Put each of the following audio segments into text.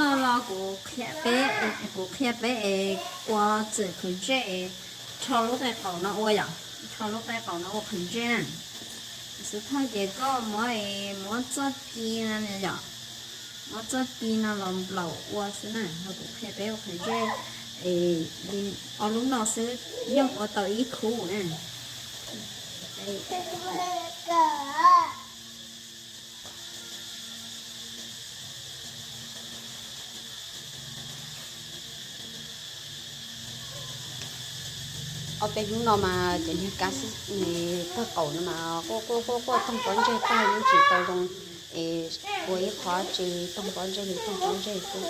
Los kuv qhia peb, kuv qhia peb es ua txim qhwv ntsej es rho lub qe qaum no ua yom, rho lub qe qaum no ua qhwv ntsej na. Xwb thawj ces koj muab, muab txoj ci no yom, muab txoj ci no los nplaum ua xwb na, ho kuv qhia peb ua qhwv ntsej es li ob lub no xwb yeej ua tau ib khub na. Ob peb hnub no mas cov niag kab xib, kawg qaum no mas quaj quaj quaj quaj toog pob ntseg tag yeej tsis tau zoo es ua ib qho tsi, toog pob ntseg li toog pob ntseg xwb.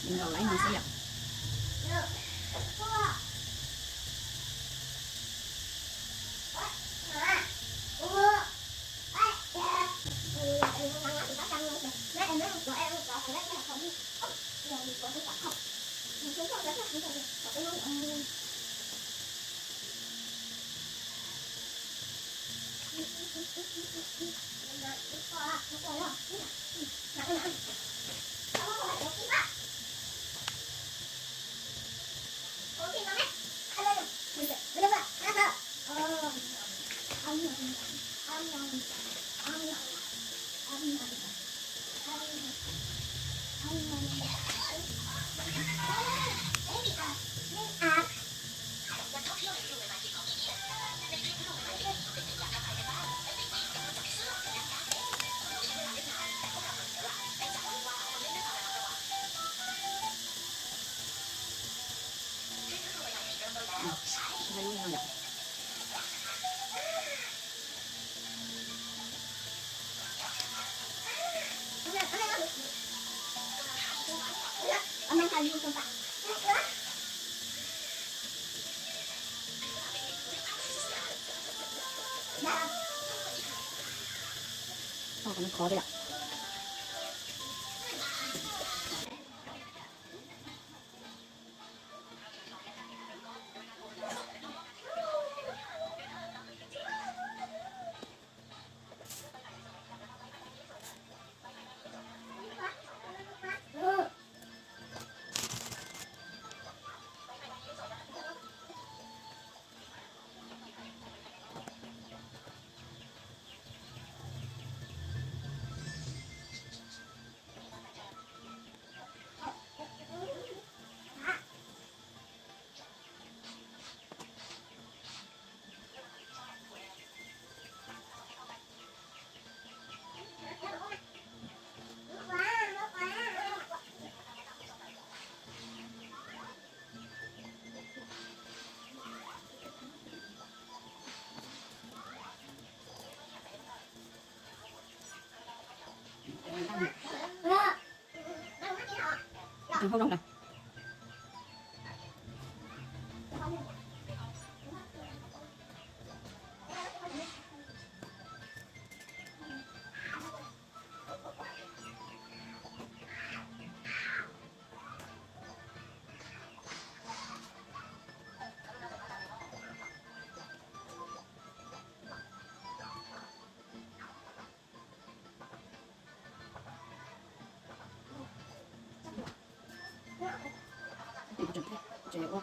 Nkaus lawm no xwb yom. Tsev ua.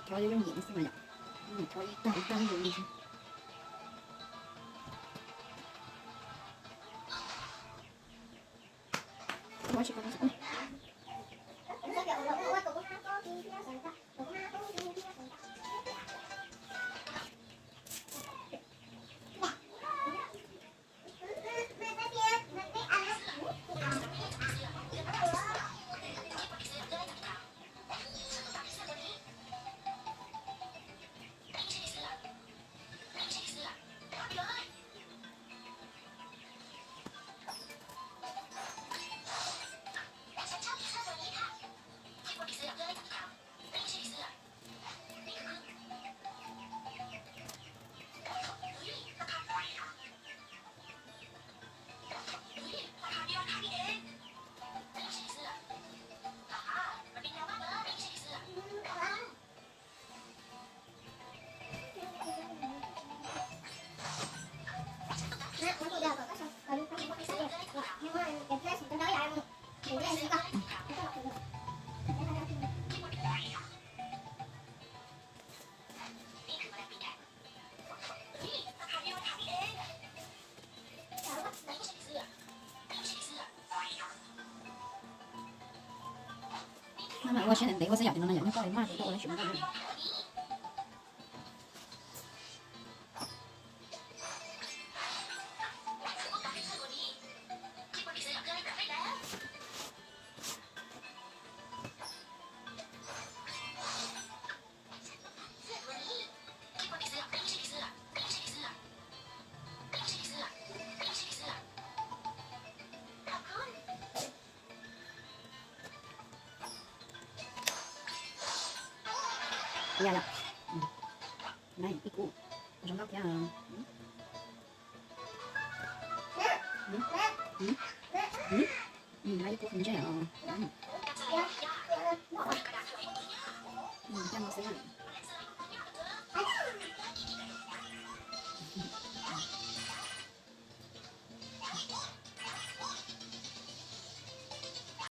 Cov yooj yim xwb mas yom, cov ib tag ib tag li. Maj mam ua siab ntev ntev ua xwb yom, ces no no yom, nyob koj maj tus tuaj ua los sis ua. Yog yom. Ib kub zoo nkauj thiab. Ib kub ntseg os. Coj no xwb na.